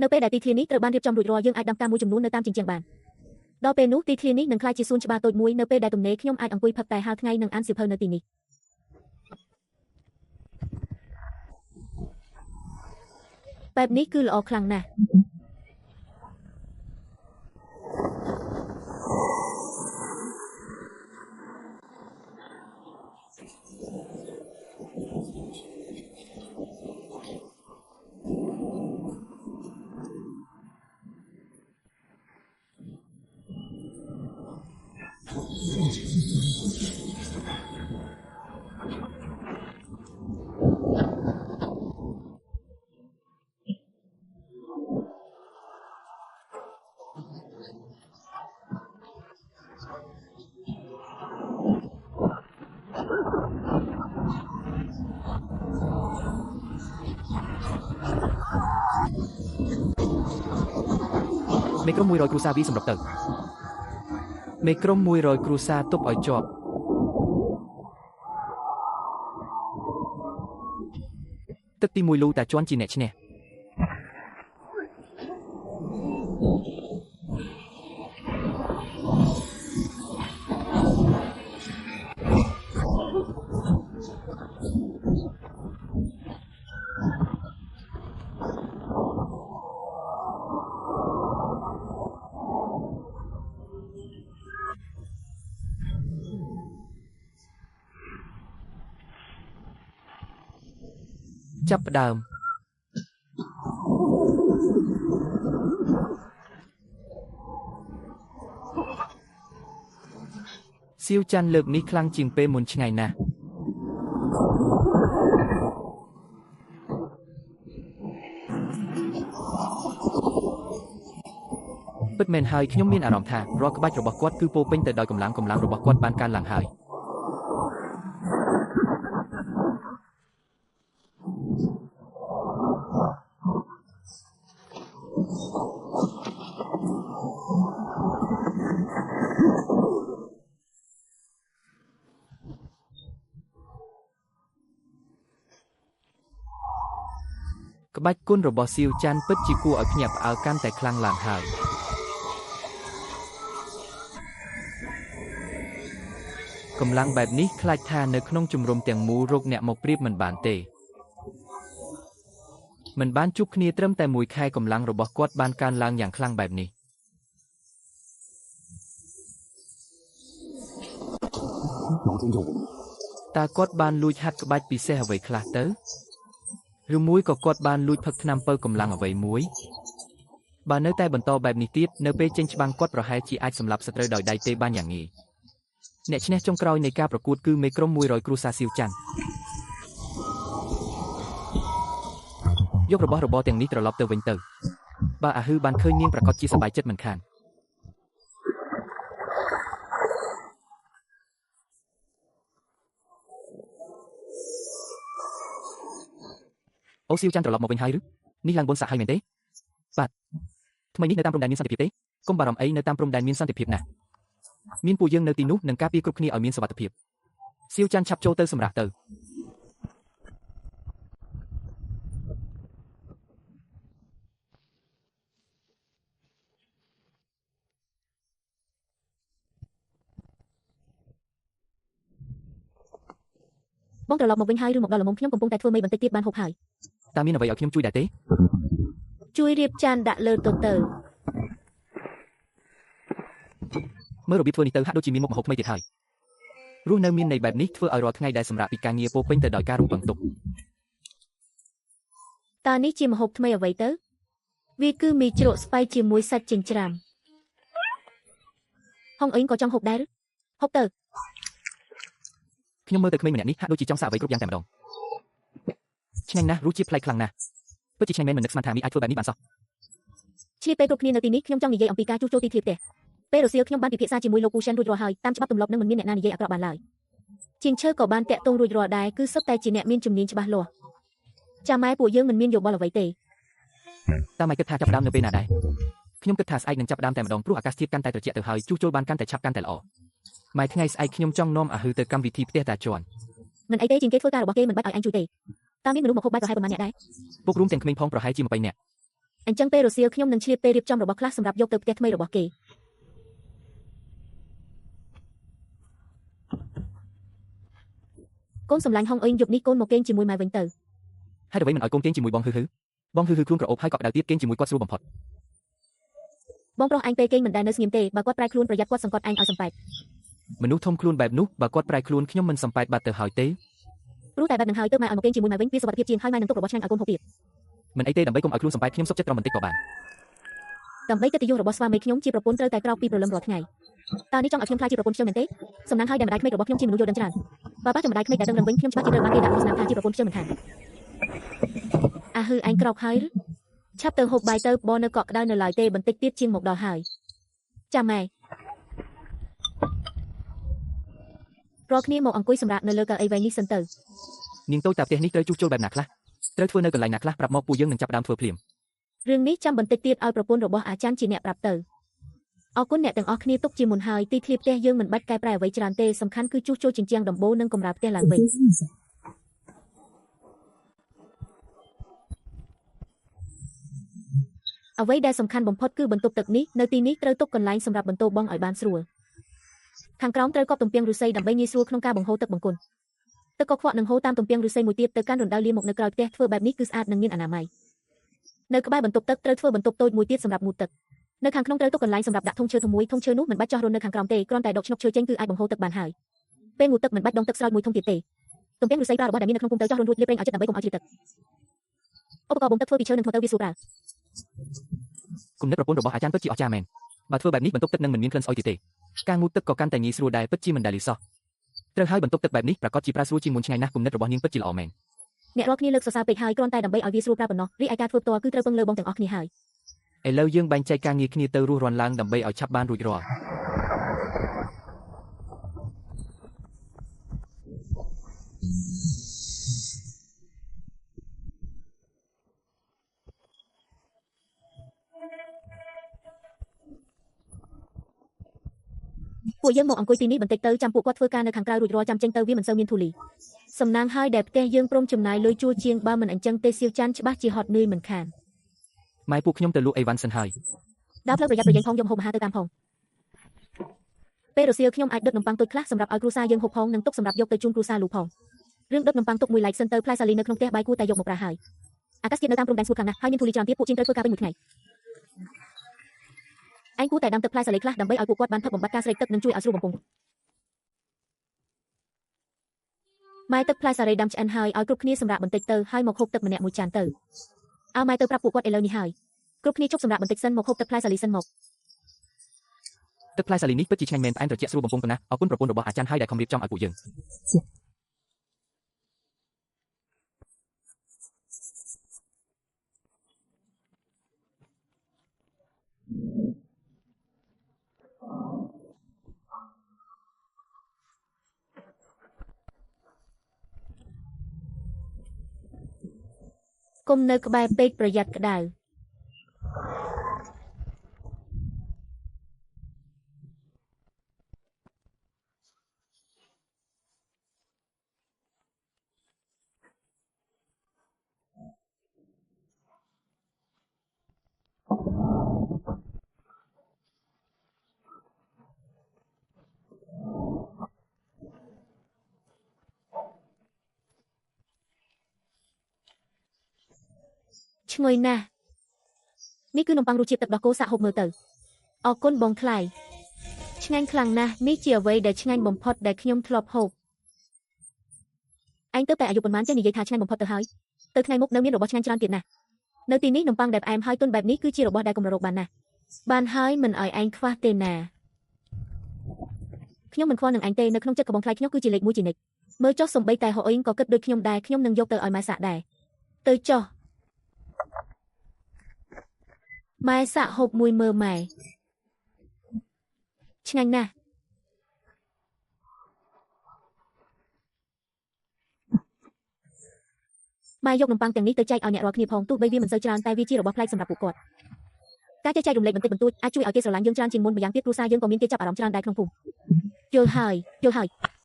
នៅពេលដែលទីធ្លានេះត្រូវបានរៀបចំរួចរាល់យើងអាចដាំផ្កាមួយចំនួននៅតាមជញ្ជាំងបានដល់ពេលនោះទីធ្លានេះនឹងក្លាយជាសួនច្បារតូចមួយនៅពេលដែលទំនេរខ្ញុំអាចអង្គុយផឹកតែហាលថ្ងៃនិងអានសៀវភៅនៅទីនេះបែបនេះគឺល្អខ្លាំងណាស់ មេក្រុម100គ្រួសារវីសម្រាប់ទៅមេក្រុម100គ្រួសារទប់ឲ្យជាប់ទឹកទី1លូតាជន់ជាអ្នកឈ្នះចាប់ផ្ដើមសៀវច័ន្ទលើកនេះខ្លាំងជាងពេលមុនឆ្ងាយណាស់ពិតមែនហើយខ្ញុំមានអារម្មណ៍ថារាល់ក្បាច់របស់គាត់គឺពោពេញទៅដោយកម្លាំងរបស់គាត់បានកើនឡើងហើយក្បាច់គុណរបស់សៀវច័ន្ទពិតជាគួរឲ្យភ្ញាក់ផ្អើលកាន់តែខ្លាំងឡើងហើយកម្លាំងបែបនេះខ្លាចថានៅក្នុងជំរំទាំងមូលរកអ្នកមកប្រៀបមិនបានទេមិនបានជួបគ្នាត្រឹមតែមួយខែកម្លាំងរបស់គាត់បានកើនឡើងយ៉ាងខ្លាំងបែបនេះតើគាត់បានលួចហាត់ក្បាច់ពិសេសអ្វីខ្លះទៅឬមួយក៏គាត់បានលួចផឹកថ្នាំពៅកម្លាំងអ្វីមួយបើនៅតែបន្តបែបនេះទៀតនៅពេលចេញច្បាំងគាត់ប្រហែលជាអាចសម្លាប់សត្រូវដោយដៃទេបានយ៉ាងងាយអ្នកឈ្នះចុងក្រោយនៃការប្រកួតគឺមេក្រុម100គ្រួសារសៀវច័ន្ទយករបស់របរទាំងនេះត្រឡប់ទៅវិញទៅបើអាហ៊ឺបានឃើញនាងប្រកាសជាសប្បាយចិត្តមិនខានអូសៀវច័ន្ទត្រឡប់មកវិញហើយឬនេះឡើងបនសាក់ហើយមែនទេបាទថ្មីនេះនៅតាមព្រំដែនមានសន្តិភាពទេកុំបារម្ភអីនៅតាមព្រំដែនមានសន្តិភាពណាស់មានពួកយើងនៅទីនោះនឹងការពារគ្រប់គ្នាឲ្យមានសុវត្ថិភាពសៀវច័ន្ទឆាប់ចូលទៅសម្រាប់ទៅ បងត្រឡប់មកវិញហើយឬមកដល់ល្មមខ្ញុំកំពុងតែធ្វើមីបន្តិចទៀតបានហូបហើយតើមានអ្វីឲ្យខ្ញុំជួយដែរទេជួយរៀបចានដាក់លើទទៅមើលរបៀបធ្វើនេះទៅហាក់ដូចជាមានមុខម្ហូបថ្មីទៀតហើយរស់នៅមានន័យបែបនេះធ្វើឲ្យរាល់ថ្ងៃដែលសម្រាប់ពីការងារពោពេញទៅដោយការរំពឹងទុកតើនេះជាម្ហូបថ្មីអ្វីទៅវាគឺមីជ្រក់ស្បែកជាមួយសាច់ចិញ្ច្រាំហុងអ៊ីងក៏ចង់ហូបដែរហូបទៅខ្ញុំមើលទៅក្មេងម្នាក់នេះហាក់ដូចជាចង់សាកអ្វីគ្រប់យ៉ាងតែម្ដងឆ្ងាញ់ណាស់រសជាតិប្លែកខ្លាំងណាស់ពិតជាឆ្ងាញ់មែនមិននឹកស្មានថាមីអាចធ្វើបែបនេះបានសោះឆ្លៀតពេលគ្រប់គ្នានៅទីនេះខ្ញុំចង់និយាយអំពីការជួសជុលទីធ្លាផ្ទះពេលរសៀលខ្ញុំបានពិភាក្សាជាមួយលោកពូសិនរួចរាល់ហើយតាមច្បាប់ទម្លាប់នឹងមិនមានអ្នកណានិយាយអាក្រក់បានឡើយជាងឈើក៏បានតាក់ទងរួចរាល់ដែរគឺសុទ្ធតែជាអ្នកមានជំនាញច្បាស់លាស់ចាំម៉ែពួកយើងមិនមានយោបល់អ្វីទេ តើម៉ែគិតថាចាប់ផ្ដើមនៅពេលណាដែរខ្ញុំគិតថាស្អែកនឹងចាប់ផ្ដើមតែម្ដងព្រោះអាកាសធាតុកាន់តែត្រជាក់ទៅហើយជួសជុលបានកាន់តែឆាប់កាន់តែល្អម៉ែថ្ងៃស្អែកខ្ញុំចង់នាំអាហ៊ឺទៅកម្មវិធីផ្ទះតាជន់មិនអីទេជាងគេធ្វើការរបស់គេមិនបាច់ឲ្យអញជួយទេតើមានមនុស្សមកហូបបាយប្រហែលប៉ុន្មានអ្នកដែរពុករួមទាំងក្មេងផងប្រហែលជា20នាក់ អញ្ចឹងពេលរសៀលខ្ញុំនឹងឆ្លៀតពេលរៀបចំរបស់ខ្លះសម្រាប់យកទៅផ្ទះថ្មីរបស់គេកូនសម្លាញ់ហុងអ៊ីងយប់នេះកូនមកគេងជាមួយម៉ែវិញទៅ ហេតុអ្វីមិនឲ្យកូនគេងជាមួយបងហឺហឺបងហឺហឺខ្លួនក្រអូបហើយកក់ក្ដៅទៀតគេងជាមួយគាត់ស្រួលបំផុត បងប្រុសឯងពេលគេងមិនដែលនៅស្ងៀមទេបើគាត់ប្រែខ្លួនប្រយ័ត្នគាត់សង្កត់ឯងឲ្យសំប៉ែត មនុស្សធំខ្លួនបែបនោះបើគាត់ប្រែខ្លួនខ្ញុំមិនសំប៉ែតបាត់ទៅហើយទេ ព្រោះតែបែបនឹងហើយទើបម៉ែឲ្យមកគេងជាមួយម៉ែវិញវាសុវត្ថិភាពជាងហើយម៉ែនឹងទុករបស់ឆ្ងាញ់ឲ្យកូនហូបទៀត មិនអីទេដើម្បីកុំឲ្យខ្លួនសំប៉ែតខ្ញុំសុខចិត្តត្រឹមបន្តិចក៏បាន ដើម្បីកិត្តិយសរបស់ស្វាមីខ្ញុំជាប្រពន្ធត្រូវតែក្រោកពីព្រលឹមរាល់ថ្ងៃតើនេះចង់ឲ្យខ្ញុំខ្លាចជាប្រពន្ធខ្ញុំមែនទេសំណាងហើយដែលម្ដាយក្មេករបស់ខ្ញុំជាមនុស្សយល់ដឹងច្រើនបើប៉ះចំម្ដាយក្មេកដែលដឹងរឹងវិញខ្ញុំច្បាស់ជាត្រូវបានគេដាក់ឃោសនាថាជាប្រពន្ធខ្ញុំមិនខានអាហឺឯងក្រោកហើយឬឆាប់ទៅហូបបាយទៅបនៅកក់ក្ដៅនៅឡើយទេបន្តិចទៀតជាងមកដល់ហើយចាំម៉ែរាល់គ្នាមកអង្គុយសម្រាប់នៅលើកៅអីវែងនេះសិនទៅ នាងតូចតាផ្ទះនេះត្រូវជួសជុលបែបណាខ្លះត្រូវធ្វើនៅកន្លែងណាខ្លះប្រាប់មកពួកយើងនឹងចាប់ផ្ដើមធ្វើភ្លាម រឿងនេះចាំបន្តិចទៀតឲ្យប្រពន្ធរបស់អាចារ្យជាអ្នកប្រាប់ទៅអរគុណអ្នកទាំងអស់គ្នាទុកជាមុនហើយទីធ្លាផ្ទះយើងមិនបាច់កែប្រែអ្វីច្រើនទេសំខាន់គឺជួសជុលជញ្ជាំងដំបូលនិងកម្រាលផ្ទះឡើងវិញអ្វីដែលសំខាន់បំផុតគឺបន្ទប់ទឹកនេះនៅទីនេះត្រូវទុកកន្លែងសម្រាប់បន្ទោបង់ឲ្យបានស្រួលខាងក្រោមត្រូវកប់ទំពាំងឫស្សីដើម្បីងាយស្រួលក្នុងការបង្ហូរទឹកបង្គន់ទឹកកខ្វក់នឹងហូរតាមទំពាំងឫស្សីមួយទៀតទៅកាន់រណ្ដៅលាមកនៅក្រោយផ្ទះធ្វើបែបនេះគឺស្អាតនិងមានអនាម័យនៅក្បែរបន្ទប់ទឹកត្រូវធ្វើបន្ទប់តូចមួយទៀតសម្រាប់ងូតទឹកនៅខាងក្នុងត្រូវទុកកន្លែងសម្រាប់ដាក់ធុងឈើធំមួយធុងឈើនោះមិនបាច់ចោះរន្ធនៅខាងក្រោមទេគ្រាន់តែដកឆ្នុកឈើចេញគឺអាចបង្ហូរទឹកបានហើយពេលងូតទឹកមិនបាច់ដងទឹកស្រោចមួយធុងទៀតទេទំពាំងឫស្សីប្រើរបស់ដែលមាននៅក្នុងភូមិទៅចោះរន្ធរួចលាបប្រេងឲ្យជិតដើម្បីកុំឲ្យជ្រាបទឹកឧបករណ៍បូមទឹកធ្វើពីឈើនិងថ្មទៅវាស្រួលប្រើ គំនិតប្រពន្ធរបស់អាចារ្យពិតជាអស្ចារ្យមែនបើធ្វើបែបនេះបន្ទប់ទឹកនឹងមិនមានក្លិនស្អុយទៀតទេការងូតទឹកក៏កាន់តែងាយស្រួលដែរពិតជាមិនដែលលឺសោះត្រូវហើយបន្ទប់ទឹកបែបនេះប្រាកដជាប្រើស្រួលជាងមុនឆ្ងាយណាស់គំនិតរបស់នាងពិតជាល្អមែន អ្នករាល់គ្នាលើកសរសើរពេកហើយគ្រាន់តែដើម្បីឲ្យវាស្រួលប្រើប៉ុណ្ណោះរីឯការធ្វើផ្ទាល់គឺត្រូវពឹងលើបងទាំងអស់គ្នាហើយ ឥឡូវយើងបែងចែកការងារគ្នាទៅរស់រានឡើងដើម្បីឲ្យឆាប់បានរួចរាល់ ពួកយើងមកអង្គុយទីនេះបន្តិចទៅចាំពួកគាត់ធ្វើការនៅខាងក្រៅរួចរាល់ចាំចេញទៅវាមិនសូវមានធូលីសំណាងហើយដែលផ្ទះយើងព្រមចំណាយលុយជួលជាងបើមិនអញ្ចឹងទេសៀវចាន់ច្បាស់ជាហត់នឿយមិនខាន ម៉ែពួកខ្ញុំទៅលក់អីវ៉ាន់សិនហើយ ដើរផ្លូវប្រយ័ត្នប្រយែងផងយំហូបអាហារទៅតាមផងពេលរសៀលខ្ញុំអាចដុតនំប៉័ងតូចខ្លះសម្រាប់ឲ្យគ្រួសារយើងហូបផងនិងទុកសម្រាប់យកទៅជូនគ្រួសារលូផងរឿងដុតនំប៉័ងទុកមួយឡែកសិនទៅផ្លែសាលីនៅក្នុងផ្ទះបាយគួរតែយកមកប្រើហើយអាកាសធាតុនៅតាមព្រំដែនស្ងួតខ្លាំងណាស់ហើយមានធូលីច្រើនទៀតពួកជាងត្រូវធ្វើការវិញមួយថ្ងៃឯងគួរតែដាំទឹកផ្លែសាលីខ្លះដើម្បីឲ្យពួកគាត់បានផឹកបំបត្តិការស្រេកទឹកនិងជួយឲ្យស្រួលបំពង់ម៉ែទឹកផ្លែសារីដាំឆ្អិនហើយឲ្យគ្រប់គ្នាសម្រាប់បន្តិចទៅហើយមកហូបទឹកម្នាក់មួយចានទៅអើម៉ែទៅប្រាប់ពួកគាត់ឥឡូវនេះហើយគ្រប់គ្នាជប់សម្រាប់បន្តិចសិនមកហូបទឹកផ្លែសាលីសិនមក ទឹកផ្លែសាលីនេះពិតជាឆ្ងាញ់មែនផ្អែមត្រជាក់ស្រួលបំពង់ប៉ុណ្ណាអរគុណប្រពន្ធរបស់អាចារ្យហើយដែលខំរៀបចំឲ្យពួកយើង កុំនៅក្បែរពេកប្រយ័ត្នក្តៅឈ្ងុយណាស់នេះគឺនំប៉័ងរសជាតិទឹកដោះគោសាកហូបមើលទៅអរគុណបងថ្លៃឆ្ងាញ់ខ្លាំងណាស់នេះជាអ្វីដែលឆ្ងាញ់បំផុតដែលខ្ញុំធ្លាប់ហូបឯងទៅតែអាយុប៉ុន្មានចេះនិយាយថាឆ្ងាញ់បំផុតទៅហើយទៅថ្ងៃមុខនៅមានរបស់ឆ្ងាញ់ច្រើនទៀតណាស់នៅទីនេះនំប៉័ងដែលផ្អែមហើយទន់បែបនេះគឺជារបស់ដែលកម្ររកបានណាស់បានហើយមិនឲ្យឯងខ្វះទេណាខ្ញុំមិនខ្វល់នឹងឯងទេនៅក្នុងចិត្តរបស់ថ្លៃខ្ញុំគឺជាលេខ1ជានិច្ចមើលចុះសំបីតែហូអ៊ីងក៏គិតដូចខ្ញុំដែរខ្ញុំនឹងយកទៅឲ្យម៉ែសាក់ដែរទៅចុះម៉ែសាក់ហូបមួយមើម៉ែឆ្ងាញ់ណាស់ម៉ែយកនំប៉័ងទាំងនេះទៅចែកឲ្យអ្នករាល់គ្នាផងទោះបីវាមិនសូវច្រើនតែវាជារបស់ប្លែកសម្រាប់ពួកគាត់ការចែករំលែកបន្តិចបន្តួចអាចជួយឲ្យគេស្រឡាញ់យើងច្រើនជាងមុនម្យ៉ាងទៀតគ្រួសារយើងក៏មានគេចាប់អារម្មណ៍ច្រើនដែរក្នុងភូមិយល់ហើយយល់ហើយ